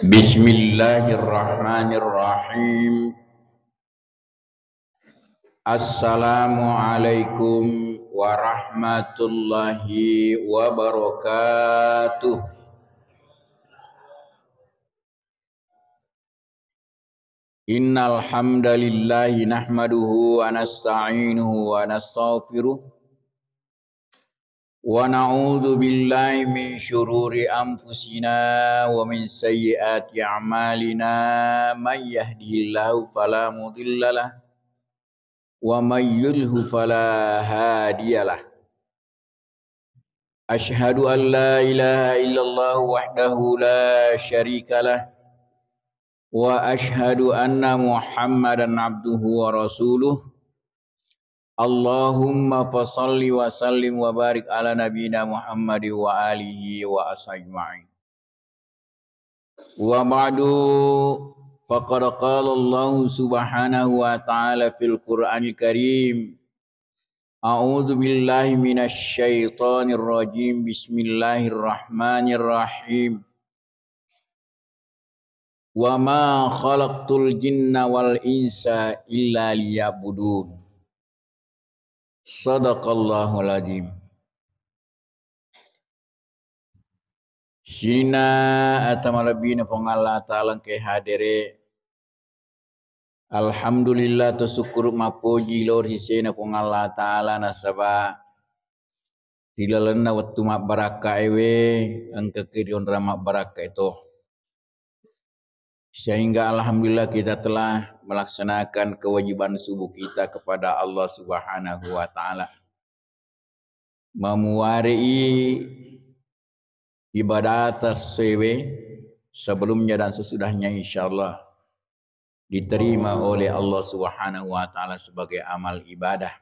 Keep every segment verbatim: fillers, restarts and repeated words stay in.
Bismillahirrahmanirrahim. Assalamualaikum warahmatullahi wabarakatuh. Innal hamdalillahi nahmaduhu wa nasta'inuhu wa nastaghfiruh. Wa na'udzu billahi min syururi anfusina wa min sayyiati a'malina. May yahdihillahu fala mudhillalah wa may yudlilhu fala hadiyalah. Asyhadu an la ilaha illallah wahdahu la syarikalah wa asyhadu anna Muhammadan abduhu wa rasuluh. Allahumma fasalli wa sallim wa barik ala nabina Muhammad wa alihi wa ashabihi ajma'in. Wa ba'du, faqad qala Allah subhanahu wa ta'ala fil Qur'anil Karim. A'udzu billahi minasy syaithanir rajim. Bismillahirrahmanirrahim. Wa ma khalaqtul jinna wal insa illa liya'budun. Sadaqallahul adzim. Sininna ata malebbina Puang Allah Ta'ala engkae hadere. Alhamdulillah, to sukkuru mappoji lao ri sesena Puang Allah Ta'ala, nasaba ri lalenna wettu mabbarakkaewe engkaki ri onrang mabbarakkae to. Sehingga alhamdulillah kita telah melaksanakan kewajiban subuh kita kepada Allah Subhanahu wa Ta'ala. Mamuare'i ibadata sewe sebelumnya dan sesudahnya, insyaallah diterima oleh Allah Subhanahu wa Ta'ala sebagai amal ibadah.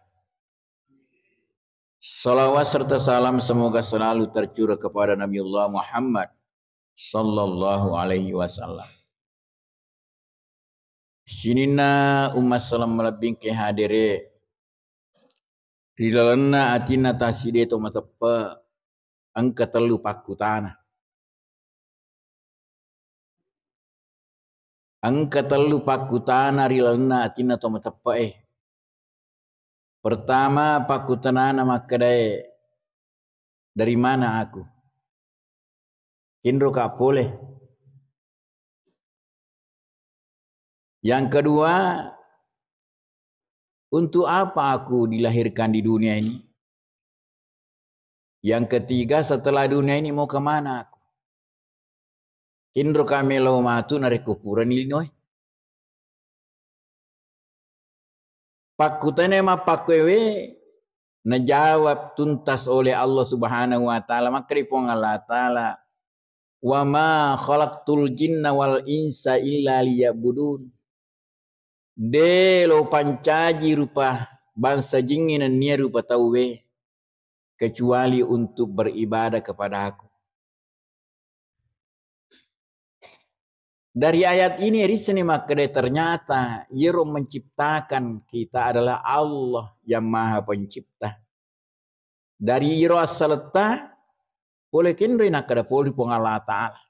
Salawat serta salam semoga selalu tercurah kepada Nabiullah Muhammad sallallahu alaihi wasallam. Sininna umma selleng malebbingke hadere, ri lalenna atinna tassidie to mateppe engka tellu pakkutana. Engka tellu pakkutana ri lalenna atinna to mateppe'e. Pertama, pakkutanana makkedae, "Dari mana aku? Kenroka pole?" Yang kedua, "Untuk apa aku dilahirkan di dunia ini?" Yang ketiga, "Setelah dunia ini mau kemana aku? Kenroka melo matu narekko purani linoe?" Pakkutana mappakkuewe najawab tuntas oleh Allah Subhanahu wa Ta'ala. Makkeda Puang Allah Ta'ala, "Wa ma khalaqtul jinna wal insa illa liya'budun." De lo pancaji rupa bangsa jingnge nennia rupa tauwe kecuali untuk beribadah kepada Aku. Dari ayat ini risseni makkeda ternyata iyaro menciptakan kita adalah Allah yang Maha Pencipta. Dari iro assaletta pole kenroi nakkeda pole Puang Allah Ta'ala.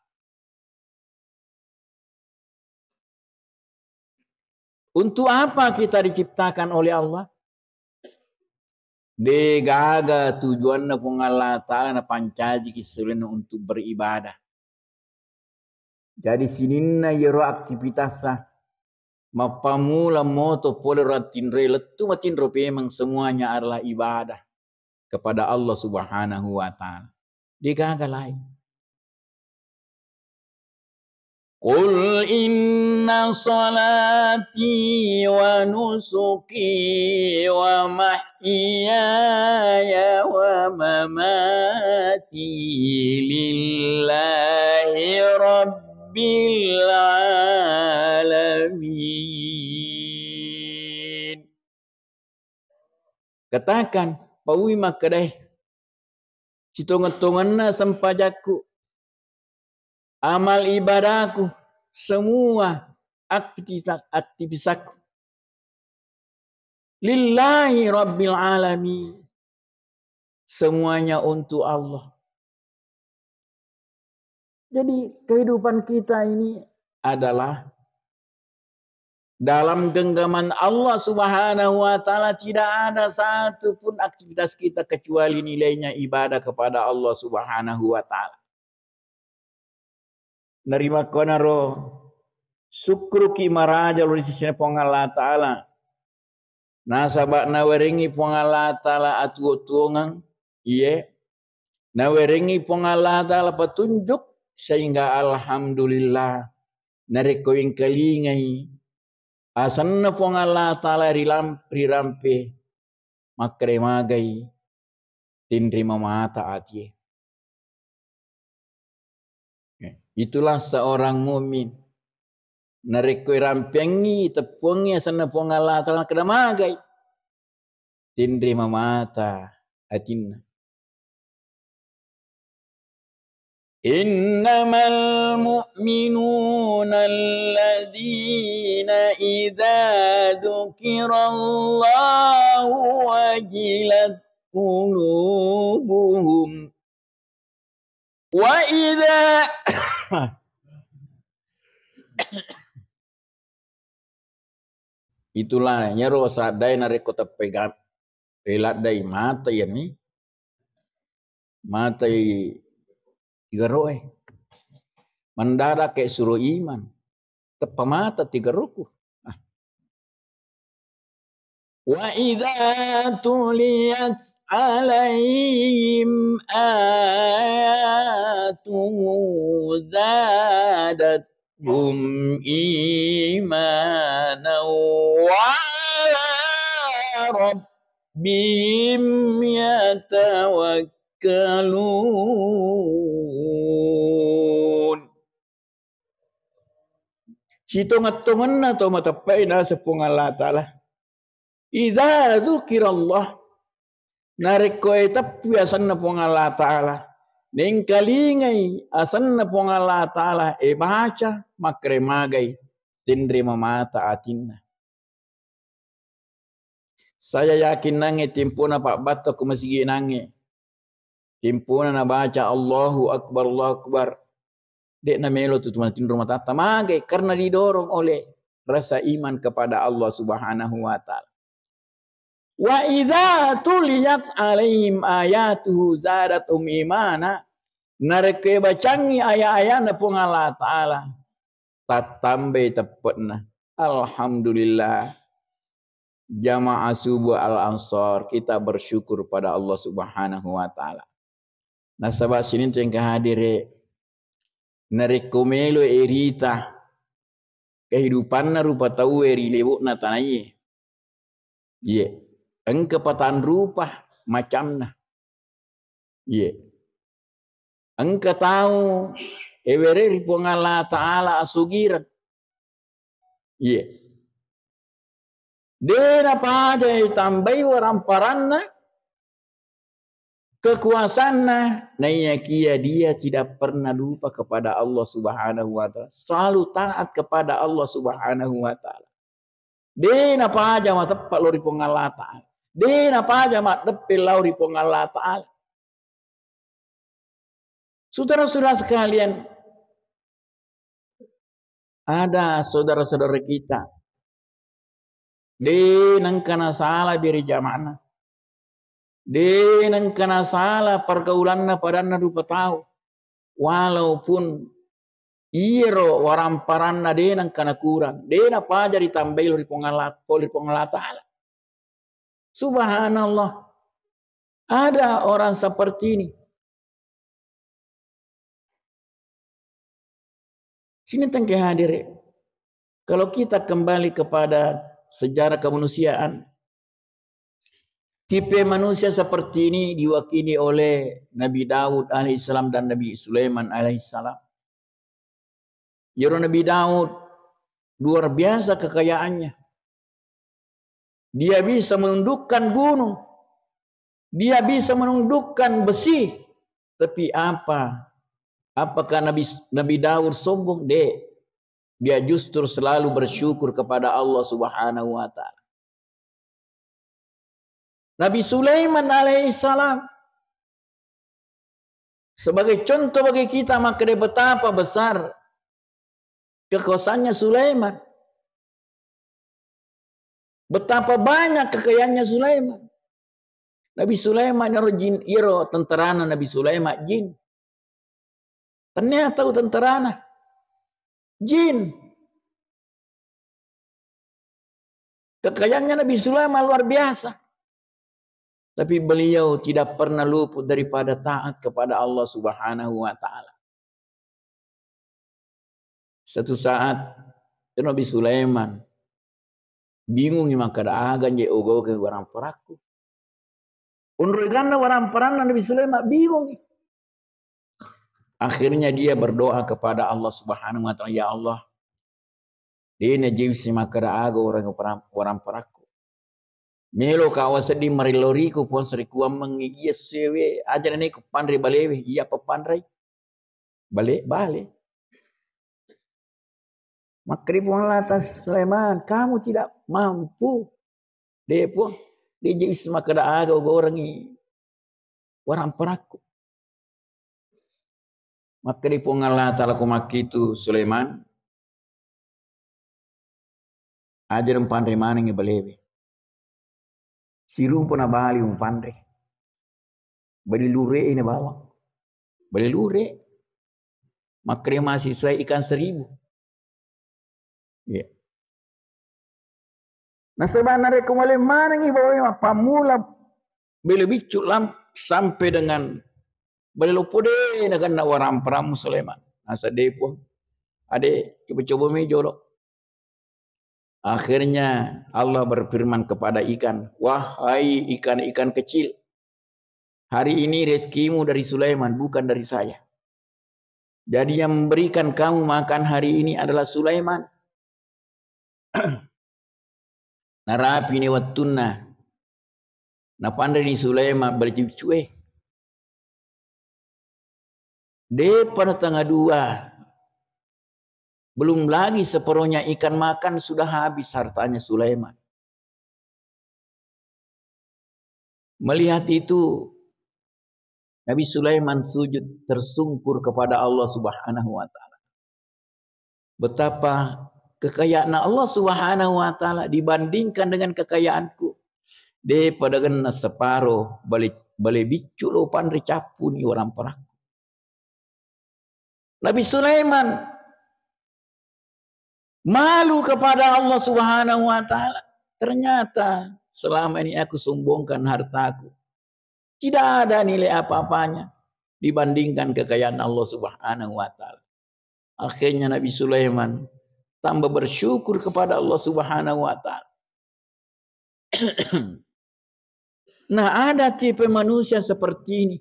Untuk apa kita diciptakan oleh Allah? De gaga tujuanna Puang Allah Ta'ala napancajiki selain untuk beribadah. Jadi sininna iyaro aktivitassa, mappamula moto pole ro attinroe, lettu matinro pemeng, semuanya adalah ibadah kepada Allah Subhanahu wa Ta'ala. De gaga lain. Qul inna salati wa nusuki wa mahyaya wa mamati lillahi rabbil alamin. Katakan, paui makkedae, sitongeng-tongenna sempajakku, amal ibadahku, semua aktivita-, aktivitasku, lillahi rabbil alamin. Semuanya untuk Allah. Jadi, kehidupan kita ini adalah dalam genggaman Allah Subhanahu wa Ta'ala, tidak ada satu pun aktivitas kita kecuali nilainya ibadah kepada Allah Subhanahu wa Ta'ala. Narimakkuanaro sukkuruki maraja lao ri sesena Puang Allah Ta'ala. Nasaba nawerengngi Puang Allah Ta'ala atuwo-tuwongeng, iye. Nawerengngi Puang Allah Ta'ala petunjuk, sehingga alhamdulillah, narekko wengkalingai asenna Puang Allah Ta'ala rilam-, rirampe, makkeda magai, tinri mamata atie. Itulah seorang mukmin. Narekko irampengngi, teppuangngi asenna Puang Allah Ta'ala, makkeda magai, tinri mamata atinna. إنما المؤمنون الذين إذا ذكر الله وجلت قلوبهم وإذا Itulah, iyaro saddae narekko teppegang, riladdai mata iyani, matai igaroe. Mendadak ke suro iman, teppa mata tigaroku. Ah. وإذا تليت عليهم آياته زادتهم إيمانا وعلى ربهم يتوكلون. Sitongeng-tongenna to mateppe'e naseng Puang Allah Ta'ala. Idza dzukirallah, narekko e teppui asenna Puang Allah Ta'ala, nengkalingai asenna Puang Allah Ta'ala, e baca, makkeda magai, tenre mamata atinna. Saya yakin nangnge tempona pabbatto ko masigi nangnge. Tempona nabaca Allahu Akbar, Allahu Akbar. De'na melo tu matinro matatta. Magai? Karena didorong oleh rasa iman kepada Allah Subhanahu wa Ta'ala. Wa idza tuliyat alaihim ayatuhu zadathum imana. Narekko bacangngi aya-ayana Puang Allah Ta'ala, tattambai teppe'na. Alhamdulillah. Jamaah subuh Al-Ansar, kita bersyukur pada Allah Subhanahu wa Ta'ala. Nasaba sining tu engka hadire, narekko melo irita kehidupanna rupa tauwe ri lebo'na tanaie. Iye, engka patang rupa macamna. Iye. Engka tau ewere ri Puang Allah Ta'ala asugireng. Iye. De napaja itambai waramparanna, kekuasanna, naiyakia dia tidak pernah lupa kepada Allah Subhanahu wa Ta'ala. Selalu taat kepada Allah Subhanahu wa Ta'ala. De napaja mateppe lao ri Puang Allah Ta'ala. De napaja maddeppe lao ri Puang Allah Ta'ala. Saudara-saudara sekalian, ada saudara-saudara kita, de nengka nasala biri jama'na. De nengka nasala pergaulanna padanna rupa tau. Walaupun iyaro waramparanna de nengka nakurang, de napaja ritambai lao ri Puang Allah, lao ri Puang Allah Ta'ala. Subhanallah. Ada orang seperti ini. Sini tengke hadire. Kalau kita kembali kepada sejarah kemanusiaan, tipe manusia seperti ini diwakili oleh Nabi Daud alaihissalam dan Nabi Sulaiman alaihissalam. Iyaro Nabi Daud luar biasa kekayaannya. Dia bisa menundukkan gunung. Dia bisa menundukkan besi. Tapi apa? Apakah Nabi, Nabi Daud sombong? De. Dia justru selalu bersyukur kepada Allah Subhanahu wa Ta'ala. Nabi Sulaiman alaihissalam, Sebagai contoh bagi kita, makkeda betapa besar kekuasaannya Sulaiman. Betapa banyak kekayaannya Sulaiman. Nabi Sulaiman iyaro jin, iyaro tentarana Nabi Sulaiman jin. Tennia tau tentarana. Jin. Kekayaannya Nabi Sulaiman luar biasa. Tapi beliau tidak pernah luput daripada taat kepada Allah Subhanahu wa Ta'ala. Satu saat, Nabi Sulaiman bingungi makkeda, "Aga nje ugaukeng waramparakku?" Onroi ganna waramparanna Nabi Sulaiman, bingungi. Akhirnya dia berdoa kepada Allah Subhanahu wa Ta'ala, "Ya Allah, de' najewi simakkeda aga orang waram-, waramparakku. Melo kawa sedding marello riko, Puang, serikuammengngi iya sewe, aja' nene ko panre balewe, iya papanrai." Bale, bale. Makkeda Puang Allah Ta'ala, "Sulaiman, kamu tidak mampu." "De', Puang, de' je wis makkeda aga ugorengngi waramparakku." Makkeda Puang Allah Ta'ala ko makkitu, "Sulaiman, aja' mpanre manengngi balewe. Sirupa na bale mupanre. Bale lure' na bawang. Bale lure'." Makkeda mahasiswa, "Ikan seribu." Iya. Nasaba narekko male manengngi bawang mappammula bale biccu lam-, sampai dengan bale loppo, de' naganna waramparammu Sulaiman. Nasa, "De', Puang. Ade', coba-coba mi jolo." Akhirnya Allah berfirman kepada ikan, "Wahai ikan-ikan kecil, hari ini rezekimu dari Sulaiman, bukan dari saya. Jadi yang memberikan kamu makan hari ini adalah Sulaiman." Narapini wettunna. Napanreni Sulaiman bale biccue. De'pa natengnga dua. Belum lagi separohnya ikan makan, sudah habis hartanya Sulaiman. Melihat itu, Nabi Sulaiman sujud tersungkur kepada Allah Subhanahu wa Ta'ala. Betapa kekayaan Allah Subhanahu wa Ta'ala dibandingkan dengan kekayaanku. De'pa naganna separo bale, bale biccu lo panre cappuni waramparakku. Nabi Sulaiman malu kepada Allah Subhanahu wa Ta'ala. Ternyata selama ini aku sombongkan hartaku. Tidak ada nilai apa-apanya dibandingkan kekayaan Allah Subhanahu wa Ta'ala. Akhirnya Nabi Sulaiman tambah bersyukur kepada Allah Subhanahu wa Ta'ala. Nah, ada tipe manusia seperti ini.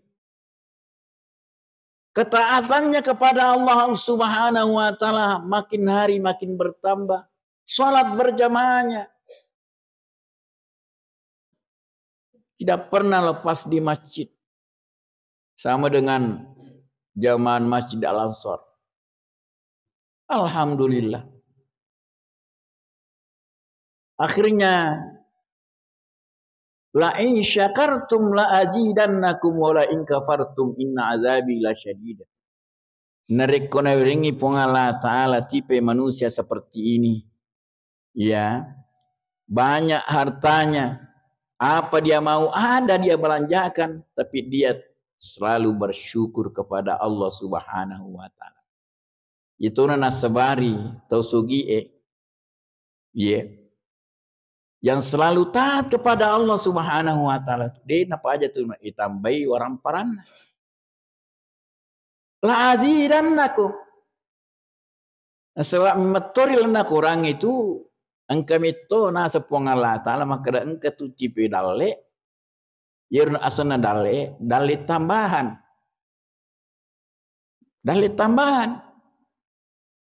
Ketaatannya kepada Allah Subhanahu wa Ta'ala makin hari makin bertambah. Salat berjamaahnya tidak pernah lepas di masjid. Sama dengan jamaah Masjid Al-Ansar. Alhamdulillah. Akhirnya, "La in syakartum la azidannakum wa la in kafartum inna azabi lasyadid." Narekko nawerengngi Puang Allah Ta'ala tipe manusia seperti ini, ya, banyak hartanya, apa dia mau ada dia belanjakan, tapi dia selalu bersyukur kepada Allah Subhanahu wa Ta'ala. Ituna nassabari tau sugi'e, ye, yang selalu taat kepada Allah Subhanahu wa Ta'ala, de' napaja tu itambai waramparanna. La azidannakum. Nasaba mettori lalenna Quran itu, engka metto naseng Puang Allah Ta'ala makkeda engka tu tipe dalle, iyaro asenna dalle, dalle tambahan. Dalle tambahan.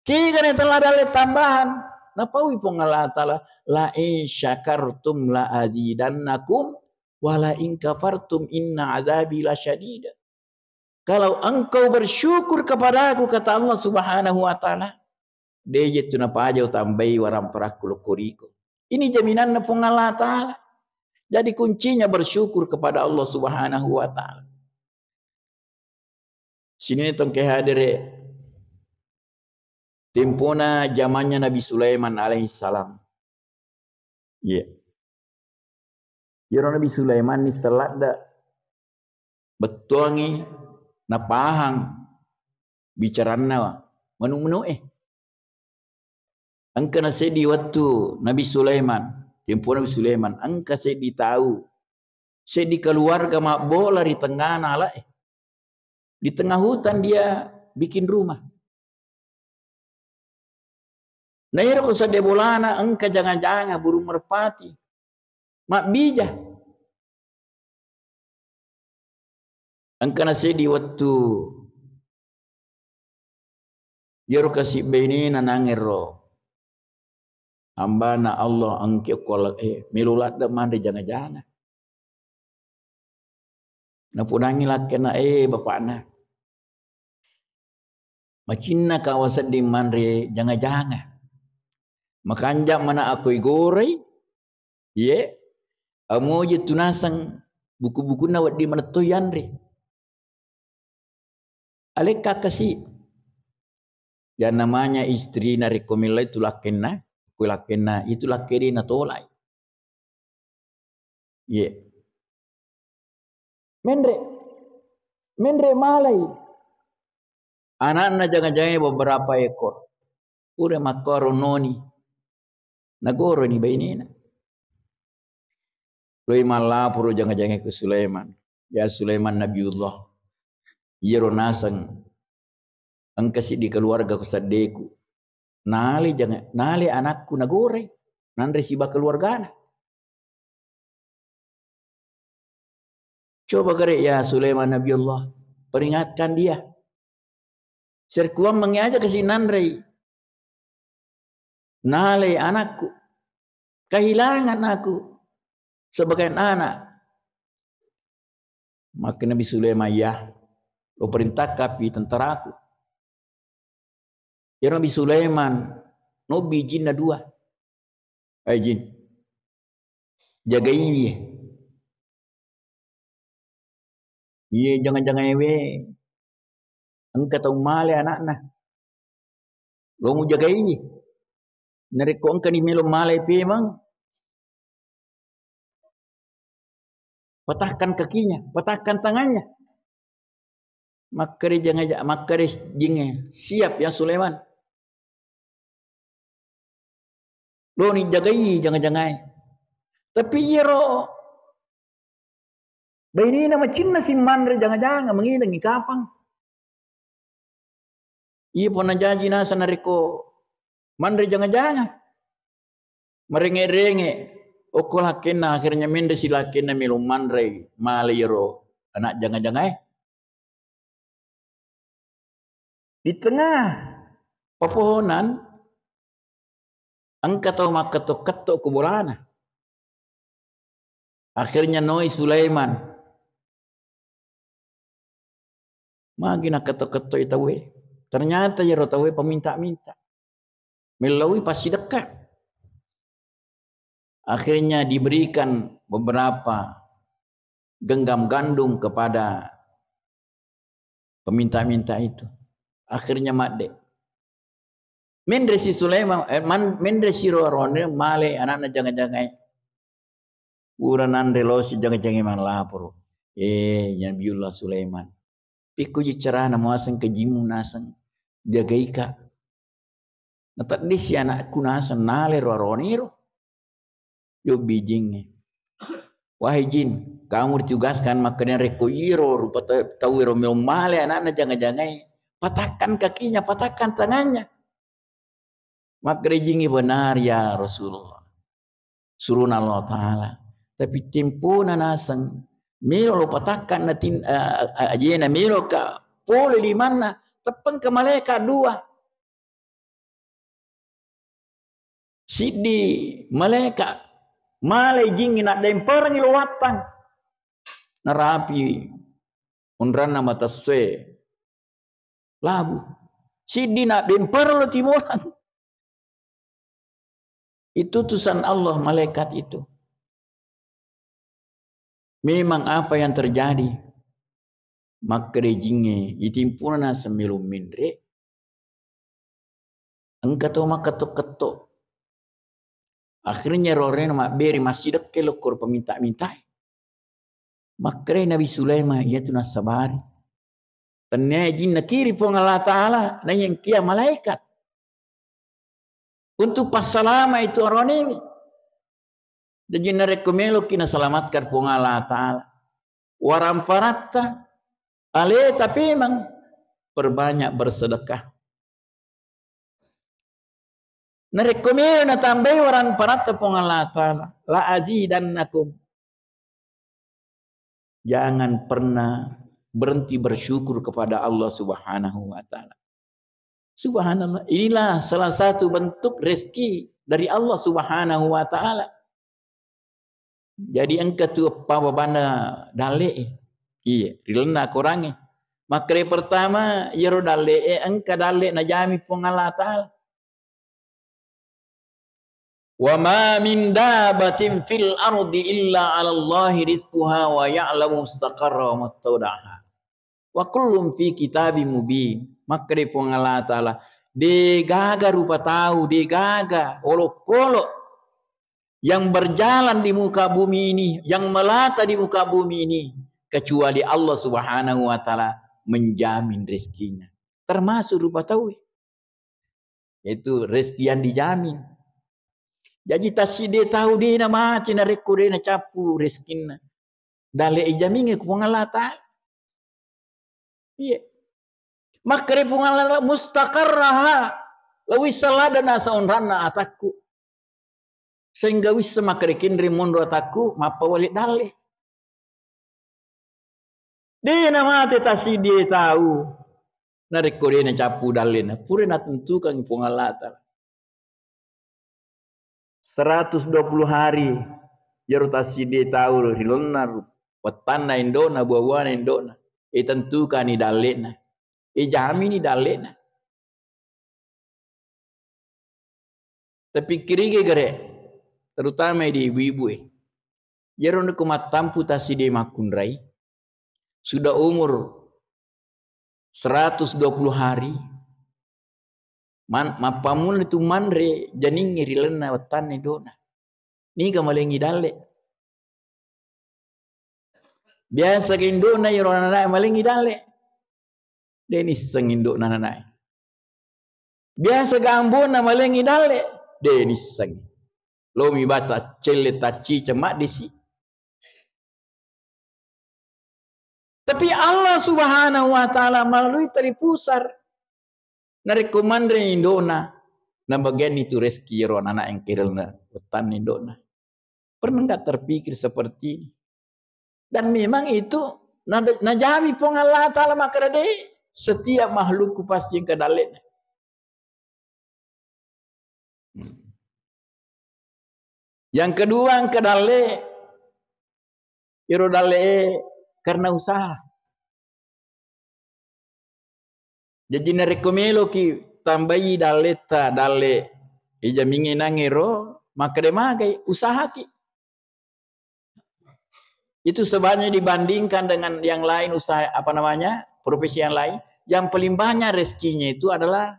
Kegana tella dalle tambahan, napaui Puang Allah Ta'ala, "La in syakartum la azidannakum, wa la in kafartum inna azabi lasyadid." Kalau engkau bersyukur kepadaku, kata Allah Subhanahu wa Ta'ala, de' je tu napaja utambai waramparakku lokkoriko. Ini jaminanna Puang Allah Ta'ala. Jadi kuncinya bersyukur kepada Allah Subhanahu wa Ta'ala. Sininna tongke hadere, tempona jamannya Nabi Sulaiman alaihissalam. Iya. Iyaro Nabi Sulaiman ni seladda bettuangi napahang bicaranna manu-manu'e. Engka na seddi wettu Nabi Sulaiman, tempo Nabi Sulaiman, engka seddi tau, seddi keluarga mabbola ri tengngana ala'e. Di tengah hutan dia bikin rumah. Na ero ko sedde bolana engka janga-janga burung merpati. Mabbija. Engka na seddi wettu iyaro kasi bainena nangero hambana Allah engke ko la-, eh, melo ladde manre janga-janga. Napudangi lakkena, eh, bapakna. Macinna kawa sedding manre janga-janga. Makanja mana akoi gorei, ye, amoje tu naseng buku-bukunna wedding manetto yanre. Alekka kasi. Yang namanya istri narekko mella itu lakkenna, ko lakkenna itu lakke de natolai. Ye. Menre, menre malai. Anakna janga-jangai beberapa ekor. Pura makkoro noni. Nagoroni bainena. Loi mallaporo janga-jangai ke Sulaiman. Ya Sulaiman Nabiullah. Iyaro naseng engka siddi keluarga ku seddeku. Nale janga-, nale anakku nagorei. Nanre siba keluargana. Coba gare ya Sulaiman Nabiullah, peringatkan dia. Serkuammengi aja kasi nanrei. Nale anakku. Kehilangan aku sebagai anak. Maka Nabi Sulaiman, ya, lo perintahkan pi tentaraku. Ya Nabi Sulaiman, nobbi jinna dua. Eh, jin. Jagaiwi. Iye janga-jangaewe. Engka tau male anakna. Lo mujagaiwi. Narekko engkani melo male pemeng, patahkan kakinya, patahkan tangannya. Makkeda janga-, makkeda jingnge, siap ya Sulaiman. Loni jagai janga-jangae. Tapi iyaro bainena macinna si manre janga-janga, mangidangi kapang. Iya pona jaji nasa narekko manre janga-janga. Marenge-renge okko lakkenna, akhirnya menre si lakkenna melo manre male iyaro anak janga-jangae. Di tengah pepohonan, engka tau makketto-ketto ku bolana. Akhirnya noi Sulaiman. Magi nakketto-kettoi tauwe. Ternyata iyaro tauwe peminta-minta. Mellaui passidekka. Akhirnya diberikan beberapa genggam gandum kepada peminta-minta itu. Akhirnya madde. Menre si Sulaiman, eh, man-, menre si ro-, rone male anakna janga-jangae. Pura nanre lo si janga-jangae mallaporo. Eh, Nabiullah Sulaiman. Pikkuji carana muaseng ke jimmu naseng jagaika. Nateddi si anakku naseng nale ro-, roniro. Yobbi jingnge. Wahai jin, kamu ditugaskan makkeda rekko iro rupa ta-, tau ero melo male anakna janga-jangai, patahkan kakinya, patahkan tangannya. Makkeda jingnge, benar ya Rasulullah. Suruna Allah Ta'ala. Tapi tempona naseng, melo lo patahkan natin-, a-, a-, ajena melo ka pole limanna, teppeng ke malaikat dua. Siddi malaeka male jingnge naddemperengngi lo wattang. Narapi onranna mata essoe labu. Siddi naddempereng lo timorang. Itu utusan Allah malaikat itu. Memang apa yang terjadi? Makkeda jingnge, itimpuna naseng melo menre, engka to makketto-ketto. Akhirnya ro arena mabbere, massidekke lokko ro paminta-mintae. Makkeda Nabi Sulaiman, iyatu nassabari. Tennia jinna kiri Puang Allah Ta'ala, naengkia malaikat. Untuk passalama itu aronewi. Jadi narekko meloki naselamatkan Puang Allah Ta'ala, waramparatta, aleta pemeng, perbanyak bersedekah. Narekko melo natambai waramparatta Puang Allah Ta'ala, la azidannakum. Jangan pernah berhenti bersyukur kepada Allah Subhanahu wa Ta'ala. Subhanallah, inilah salah satu bentuk rezeki dari Allah Subhanahu wa Ta'ala. Jadi engka tu eppa babanna dalle'e. Iya, rilenna korangnge. Makkeda pertama, iyaro dalle'e engka dalle najami Puang Allah Ta'ala. Wa ma min dabatin fil ardi illa 'alallahi rizquha wa ya'lamu mustaqarra wa mustaudaha. Wa kullun fi kitabim mubin. Makkeda Puang Allah Ta'ala, de gaga rupa tau, de gaga olokolo yang berjalan di muka bumi ini, yang melata di muka bumi ini, kecuali Allah Subhanahu wa Ta'ala menjamin rezekinya. Termasuk rupa tau. Itu rezeki yang dijamin. Jaji tassiddi tau de namate narekko de nacappu rezekinna. Dalle ijamingnge ku Puang Allah Ta'ala. Iya. Makkeda Puang Allah Ta'ala, mustaqarraha. Lawissa ladana saonranna atakku. Sehingga wissa makkeda kenre monro atakku, mappawale dalle. De namate tassiddi tau. Narekko de nacappu dallena, pura natentukan Puang Allah Ta'ala. Seratus dua puluh hari, iyaro tassiddi tau rilenna wettanna indona, buah-buahna indona. Itentukani dallena. Ijamini dallena. Tapikkirige gare, terutama di ibu-ibu e. Iyaro nako mattampu tassiddi makkunrai, sudah umur seratus dua puluh hari, man-, mappammula tu manre janingnge ri lalenna wettanna indona. Niga malengngi dalle? Biasa ke indona iyaro ananae malengngi dalle? De nisseng indona ananae. Biasa ke ambona malengngi dalle? De nisseng. Lomi bata celle tacci cemak disi. Tapi Allah Subhanahu wa Ta'ala melalui tali pusar, narekko manre indona, nabagianni tu rezeki iyaro anana engka ri lalenna wettanna indona. Pernah nggak terpikir seperti ini? Dan memang itu nada-, najami Puang Allah Ta'ala makkeda de, setiap makhlukku pasti engka dallena. Hmm. Yang kedua, engka dalle, iro dalle karena usaha. Jaji narekko meloki tambai dalletta, dalle ijamingnge nangero, makkeda magai, usahaki. Itu sebenarnya dibandingkan dengan yang lain usaha, apa namanya, profesi yang lain, yang paling banyak rezekinya itu adalah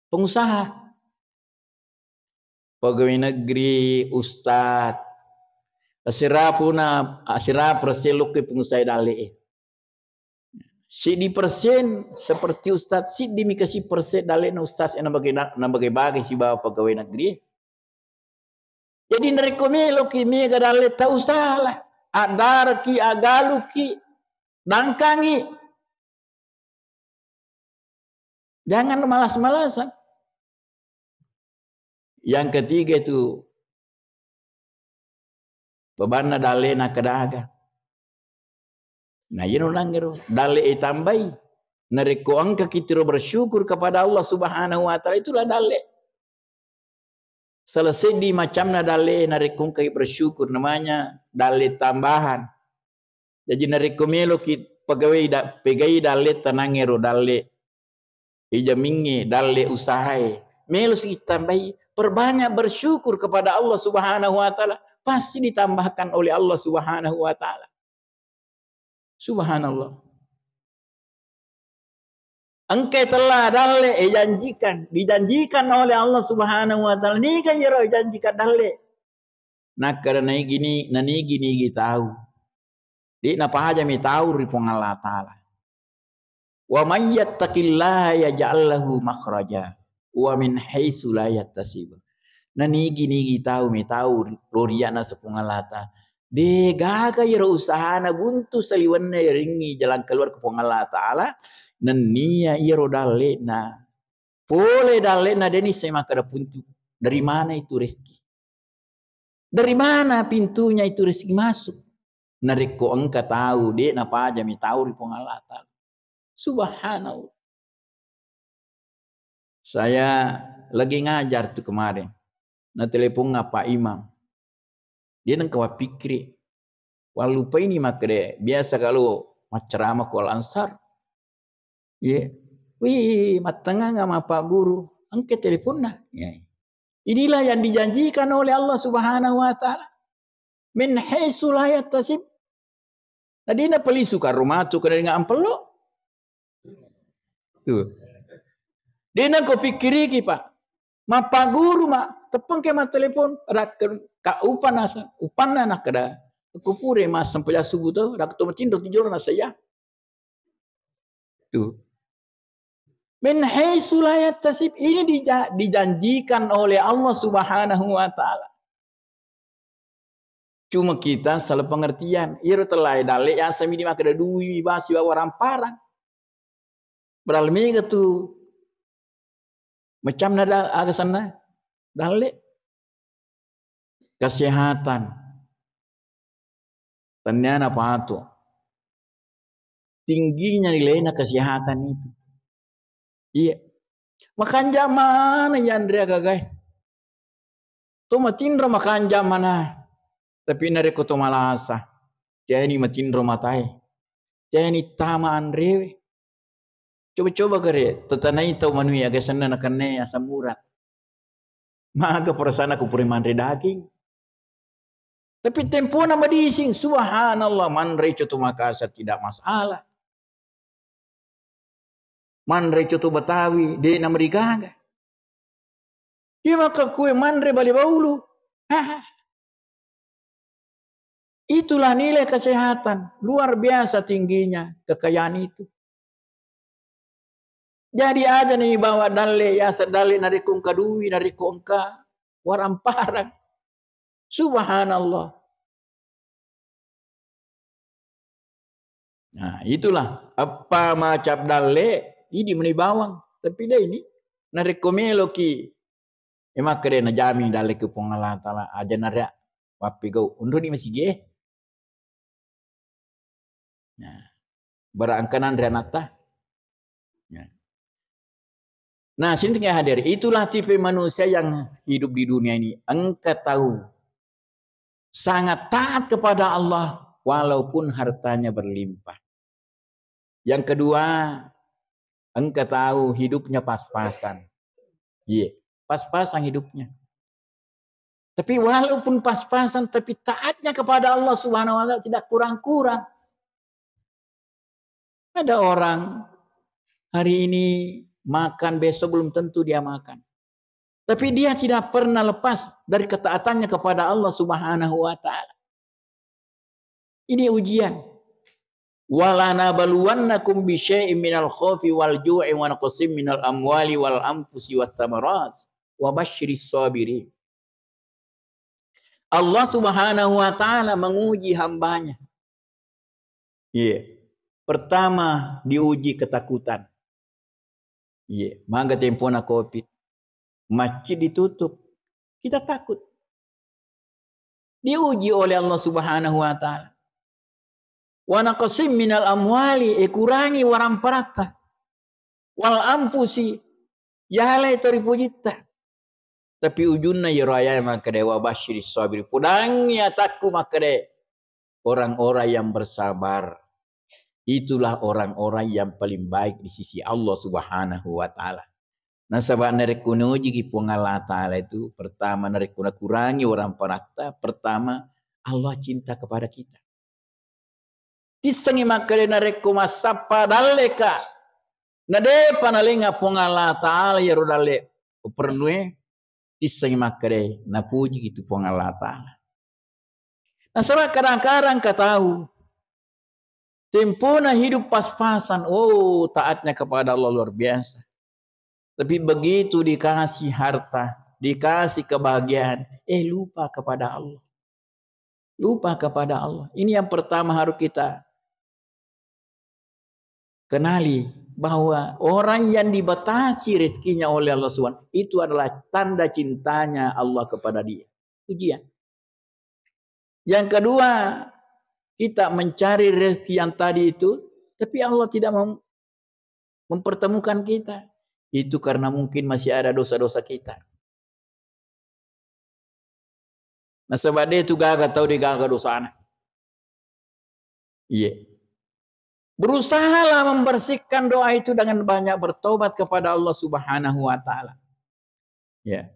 pengusaha. Pegawai negeri, ustad. Asera puna, asera persen lokki pengusaha dalle e. Siddi persen seperti ustad, siddi mi kasi persen dallena ustad e nabage-, nabage-bage sibawa pegawai negeri. Jadi narekko meloki mega dalle, tak usahlah. Addaraki, agaluki, dangkangi. Jangan malas-malasan. Yang ketiga itu, babanna dallena kedaga. Nah, iyaro nangero dalle e tambai. Narekko engka kitiro bersyukur kepada Allah Subhanahu wa Ta'ala, itulah dalle. Salah seddi macamna dalle narekko engkai bersyukur, namanya dalle tambahan. Jaji narekko meloki pegawai da-, pegai dalle tanangero dalle ijamingnge, dalle usahae, melosi tambai, perbanyak bersyukur kepada Allah Subhanahu wa Ta'ala, pasti ditambahkan oleh Allah Subhanahu wa Ta'ala. Subhanallah. Engka tella dalle, eh, janjikan, dijanjikan oleh Allah Subhanahu wa Ta'ala. Niga iyaro janjikan dalle? Nakkeda naigi ni, nanigi-nigi tau. Di napajami tau ri Puang Allah Ta'ala. "Wa may yattaqillaha yaj'al lahu makhraja wa min haitsu la yahtasib." Nanigi-nigi tau metau ro ria'na Puang Allah Ta'ala. De gaga iyaro usahana buntu saliwenna yaringngi jalan keluar ke Puang Allah Ta'ala. Nennia iyaro dallena. Pole dallena deni sai makkeda buntu. Dari mana itu rezeki? Dari mana pintunya itu rezeki masuk? Narekko engka tau, de napajami tau ri Puang Allah Ta'ala. Subhanallah. Saya lagi ngajar tuh kemarin. Natelepon Pak Imam. Dia nengka wappikkiri. Wallupai ni makkeda, biasa kalau maccarama ko Al Ansar. Iya. Wih, mattengnga ma Pak Guru. Engka teleponna. Ya. Inilah yang dijanjikan oleh Allah Subhanahu wa Ta'ala. Min haitsu la yahtasib. Nadina pelisu karumatu kena dengan ampelo. Tuh. Dina ko pikiriki, Pak. Mappaguru ma, teppengke ma telepon, rakken ka upanna, upanna nakkeda. Ko pure ma sempajang subuh to, rak to matinro tujolo na saya. Tuh. Min haitsu la yahtasib, ini dija-, dijanjikan oleh Allah Subhanahu wa Ta'ala. Cuma kita salah pengertian. Iyaro tellae dalle yaseng mi di makkeda dui mi basi wa waramparang. Padahal mega tu macamna da-, aga senna dalle. Kesehatan. Tenniana patu. Tingginya nilainya kesehatan itu. Iya. Makanja mana yanre agagae. To matinro makanja mana. Tapi narekko to malasa, teni matinro matae. Teni tama anrewe. Coba-coba gare, tetanai tau manui aga senna nakenne asam urat. Maga perasaan aku pura manre daging. Tapi tempona madising, subhanallah, manre coto Makassar tidak masalah. Manre coto Betawi, de namarigaga. Iya maka kue manre bale baulu. Haha. Itulah nilai kesehatan, luar biasa tingginya kekayaan itu. Jadi aja ni bawa dalle, yaseng dalle narekko engka dui, narekko engka waramparang. Subhanallah. Nah, itulah eppa macam dalle, idi meni bawang. Tapi deh ini, narekko meloki, e makkeda najami dalle ke Puang Allah Ta'ala, aja naria wappigau, unruni masigi e. Nah, barang engka nanre anatta. Nah. Nah, sini hadir. Itulah tipe manusia yang hidup di dunia ini. Engka tahu sangat taat kepada Allah walaupun hartanya berlimpah. Yang kedua, engka tahu hidupnya pas-pasan. Iya, pas-pasan hidupnya. Tapi walaupun pas-pasan, tapi taatnya kepada Allah Subhanahu wa Ta'ala tidak kurang-kurang. Ada orang hari ini makan, besok belum tentu dia makan. Tapi dia tidak pernah lepas dari ketaatannya kepada Allah Subhanahu wa Ta'ala. Ini ujian. "Walanabluwannakum bisyai'in minal khaufi wal ju'i wa naqsim minal amwali wal anfusi was samarat wa basyiris sabirin." Allah Subhanahu wa Ta'ala menguji hambanya. Iya. Pertama, diuji ketakutan. Iya, maga tempona covid. Masjid ditutup. Kita takut. Diuji oleh Allah Subhanahu wa Ta'ala. "Wa naqsim minal amwali", e, kurangi waramparatta. "Wal anfusi", yalai to ripujitta. Tapi ujunna iyaro ayat makkeda, "Wa basyiris sabiri", podangngi atakku makkeda, orang-orang yang bersabar. Itulah orang-orang yang paling baik di sisi Allah Subhanahu wa Ta'ala. Nasaba narekko nujiki Puang Allah Ta'ala itu, pertama, narekko nakurangi waramparatta, pertama, Allah cinta kepada kita. Tissengngi makkeda narekko massappa dalleka, Na de'pa nalenga Puang Allah Ta'ala iyaro dalle' uperennue, tissengngi makkedae napujiki tu Puang Allah Ta'ala. Nasaba kadang-kadang engka tau tempona hidup pas-pasan, oh, taatnya kepada Allah luar biasa. Tapi begitu dikasih harta, dikasih kebahagiaan, eh, lupa kepada Allah. Lupa kepada Allah. Ini yang pertama harus kita kenali, bahwa orang yang dibatasi rezekinya oleh Allah Subhanahu, itu adalah tanda cintanya Allah kepada dia. Ujian. Yang kedua, kita mencari rezeki yang tadi itu, tapi Allah tidak mem-, mempertemukan kita. Itu karena mungkin masih ada dosa-dosa kita. Nasaba de' tu gaga tau de' gaga dosana. Iya. Berusahalah membersihkan doa itu dengan banyak bertobat kepada Allah Subhanahu wa Ta'ala. Ya.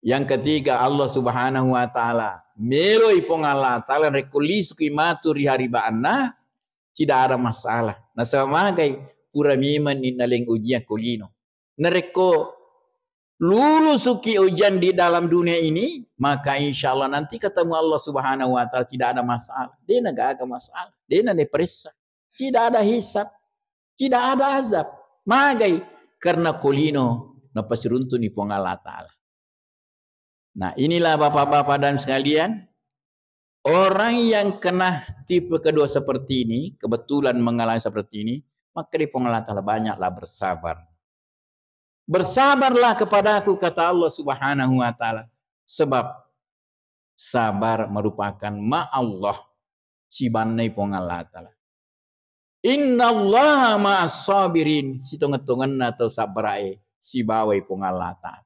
Yang ketiga, Allah Subhanahu wa Ta'ala. Meloi Puang Allah Ta'ala, rekko lisuki matu ri hari ba'anna, tidak ada masalah. Nasaba magai, pura memang ni naleng ujian ko lino. Narekko lulusuki ujian di dalam dunia ini, maka insya Allah nanti ketemu Allah Subhanahu wa Ta'ala, tidak ada masalah. De'na gaga masalah, de'na diperiksa. Tidak ada hisab, tidak ada azab. Magai, karena ko lino napasiruntuni Puang Allah Ta'ala. Nah, inilah Bapak-bapak dan sekalian, orang yang kena tipe kedua seperti ini, kebetulan mengalami seperti ini, maka di Puang Allah Ta'ala banyaklah bersabar. "Bersabarlah kepadaku," kata Allah Subhanahu wa Ta'ala, sebab sabar merupakan ma Allah, sibannai Puang Allah Ta'ala. "Innallaha ma'as sabirin," sitongeng-tongenna tau sabbarae sibawai Puang Allah Ta'ala.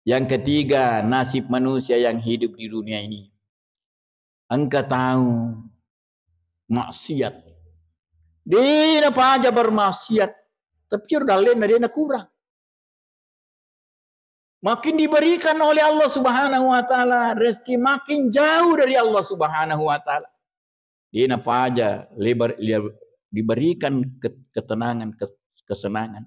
Yang ketiga, nasib manusia yang hidup di dunia ini. Engka tau maksiat. De'na paja bermaksiat, tapi ero dalle'na de'na kurang. Makin diberikan oleh Allah Subhanahu wa Ta'ala rezeki, makin jauh dari Allah Subhanahu wa Ta'ala. De'na paja lebar, le-, diberikan ke-, ketenangan, ke-, kesenangan.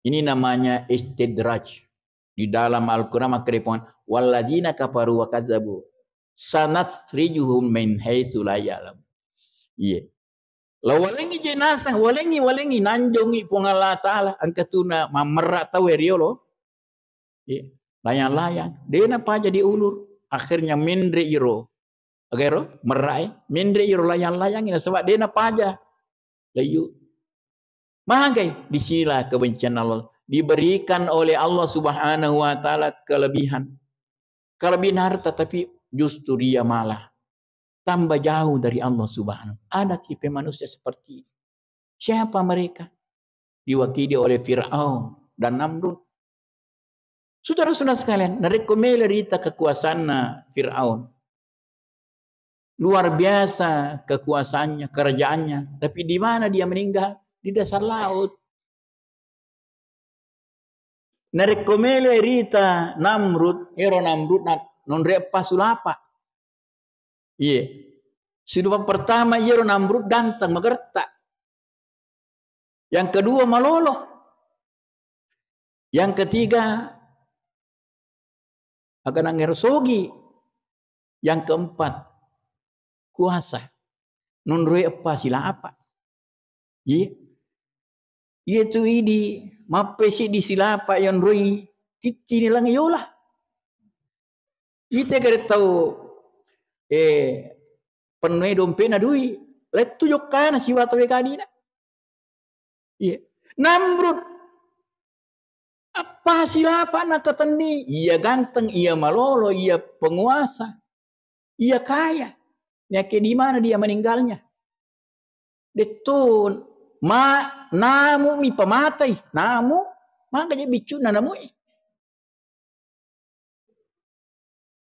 Ini namanya istidraj. Di dalam Al-Quran makkeda Puang, "Walladzina kafaru wa kazzabu sanastadrijuhum min haitsu la ya'lamun." Iya. Lao walengngi je naseng, walengngi, walengngi, nanjongngi Puang Allah Ta'ala, engka tuna mammerra tau e riolo. Iya. Layang-layang, de'na paja diulur. Akhirnya menre iro. Aga ero? Merra'i, menre iro layang-layang, nasaba de'na paja. Layu. Magai, disinilah kebencian Allah. Diberikan oleh Allah Subhanahu wa Ta'ala kelebihan. Kelebihan harta, tapi justru dia malah tambah jauh dari Allah Subhanahu. Ada tipe manusia seperti ini. Siapa mereka? Diwakili oleh Firaun dan Namrud. Saudara-saudara sekalian, narekko melo rita kekuasaanna Firaun, luar biasa kekuasaannya, kerajaannya, tapi di mana dia meninggal? Di dasar laut. Narekko melo rita Namrud, ero Namrud na-, nonre eppa sulapa. Iye. Sidupa pertama, iyaro Namrud ganteng, magerta. Yang kedua, malolo. Yang ketiga, aga nangero sogi. Yang keempat, kuasa. Nonroi eppa silapa. Iye. Iye tu idi, mappesi di silapa yang roi, ciccini lang yola. Ite gare tau, eh, pennoi dompena dui, lettu jokkana siwa tau kadina. Iya. Namrud, eppa silapa nakatenni, iya ganteng, iya malolo, iya penguasa, iya kaya. Nyakke di mana dia meninggalnya? Detto ma-, namu mi pamatai, namu, maka je biccuna namu e.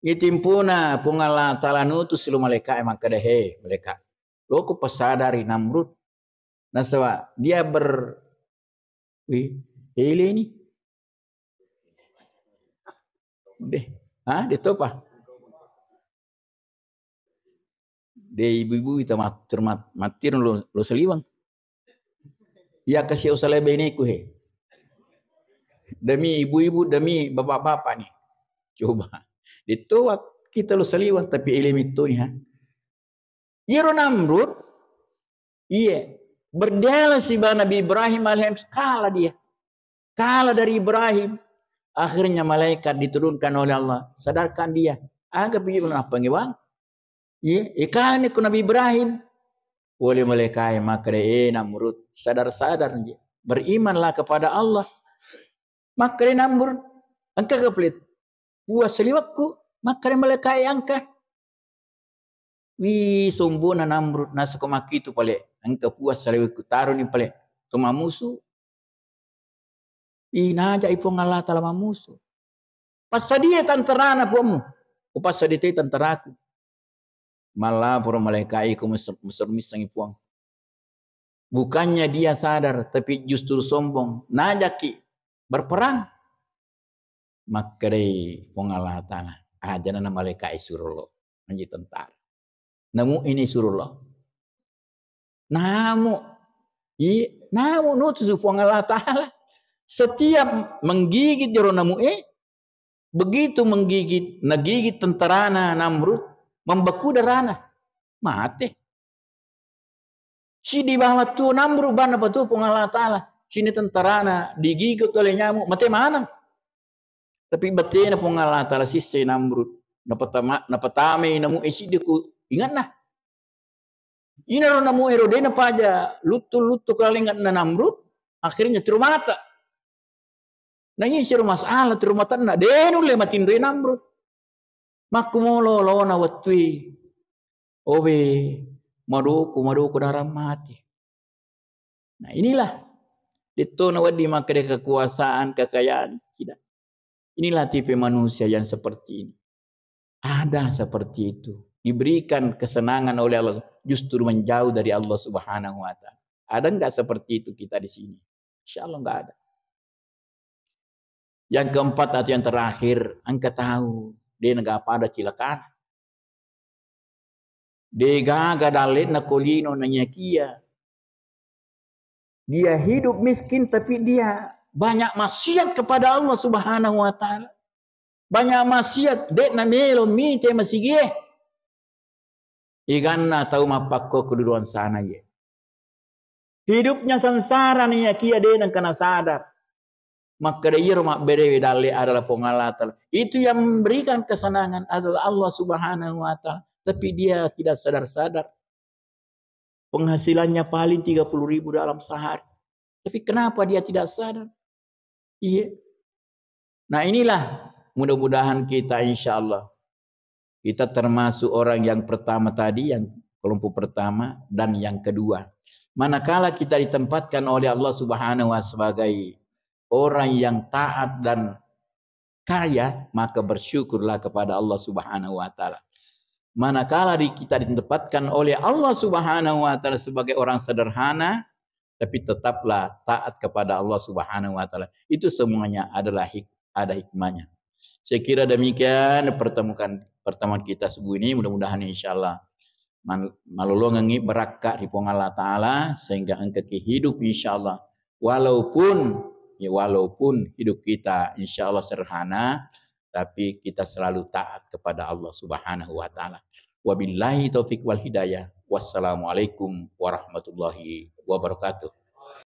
Itimpuna Puang Allah Ta'ala nutus lo malaika e makkeda, "He, malaika, loko pasadari Namrud." Nasaba dia ber-, wih, ele ni. Deh, ha, de topa. De ibu-ibu ita mat-, mat-, mattiro lo, lo saliweng. Iya kasi usalai beneku he. Demi ibu-ibu, demi bapak-bapak nih. Coba. Ditoa kita lo saliweng, tapi ilimi toni ha. Iyaro Namrud, iya, berdialog siba Nabi Ibrahim alaihissalam, kalah dia. Kalah dari Ibrahim. Akhirnya malaikat diturunkan oleh Allah. Sadarkan dia. Aga pi napangewang. Iya, ikani ku Nabi Ibrahim. Wale malaikat makkeda, "Eh, Namrud, sadar-sadar, nje. Berimanlah kepada Allah." Makkeda Namrud, "Engka ke pelit? Puas saliwekku." Makkeda malaikat, "Engka." Wi, sombona Namrud, nasako makkitu pale, "Engka puas saliwekku, taroni pale to mamusu." Inaja i Puang Allah Taala mamusu. Passadia tantarana Puangmu, upassadia toi tantaraku. Mallaporo malaikat, "Iko messer-, messer missengi Puang." Bukannya dia sadar, tapi justru sombong. Najaki berperang. Makkedai Puang Allah Taala, "Ajana na malaikat suro lo, manji tentara. Namu ini suro lo." Namu, i, namu nutusu Puang Allah Taala. Setiap menggigit jero namu e, begitu menggigit, nagigit tentarana Namrud, membeku darahna, mate. Sidi bawang tuo Namrud, banna patuo Puang Allah Taala. Sini tentarana digigit oleh nyamuk, mate maneng. Tapi batena Puang Allah Taala sissai Namrud. Napatama-, napatamai namu e siddi ku ingatna. Inaro namu ero de napaja luttu-luttu kalengatna Namrud, akhirnya tiro mata. Nanging siro masalah tiro matanna, de nulle matinroi Namrud. Makkumolo lona wettui, obe, madoku, madoku darang mati. Nah, inilah. Detto nawedding makkeda kekuasaan, kekayaan, tidak. Inilah tipe manusia yang seperti ini. Ada seperti itu. Diberikan kesenangan oleh Allah, justru menjauh dari Allah Subhanahu wa Ta'ala. Ada nggak seperti itu kita di sini? Insya Allah nggak ada. Yang keempat atau yang terakhir, engka tau de nagaga pada cilakana. Degaga dalle'na ko lino, naiyakia dia hidup miskin, tapi dia banyak maksiat kepada Allah Subhanahu wa Ta'ala. Banyak maksiat, de'na melo mite masigie. Iganna tau mappakko keduduan sana ye. Hidupnya sengsara, naiyakia de nengka nasadar. Makkeda iyaro mabberewe dalle adalah Puang Allah Ta'ala. Itu yang memberikan kesenangan adalah Allah Subhanahu wa Ta'ala. Tapi dia tidak sadar-sadar. Penghasilannya paling tiga puluh ribu dalam sehari. Tapi kenapa dia tidak sadar? Iya. Nah, inilah mudah-mudahan kita, insya Allah, kita termasuk orang yang pertama tadi, yang kelompok pertama, dan yang kedua. Manakala kita ditempatkan oleh Allah Subhanahu wa Ta'ala sebagai orang yang taat dan kaya, maka bersyukurlah kepada Allah Subhanahu wa Ta'ala. Manakala di-, kita ditempatkan oleh Allah Subhanahu wa Ta'ala sebagai orang sederhana, tapi tetaplah taat kepada Allah Subhanahu wa Ta'ala. Itu semuanya adalah hik-, ada hikmahnya. Saya kira demikian pertemuan, pertemuan kita subuh ini. Mudah-mudahan, insya Allah, man-, malolongengngi barakka ri Puang Allah Ta'ala, sehingga engkaki hidup, insya Allah. Walaupun, ya, walaupun hidup kita, insya Allah, sederhana, tapi kita selalu taat kepada Allah Subhanahu wa Ta'ala. Wabillahi taufiq wal hidayah. Wassalamualaikum warahmatullahi wabarakatuh.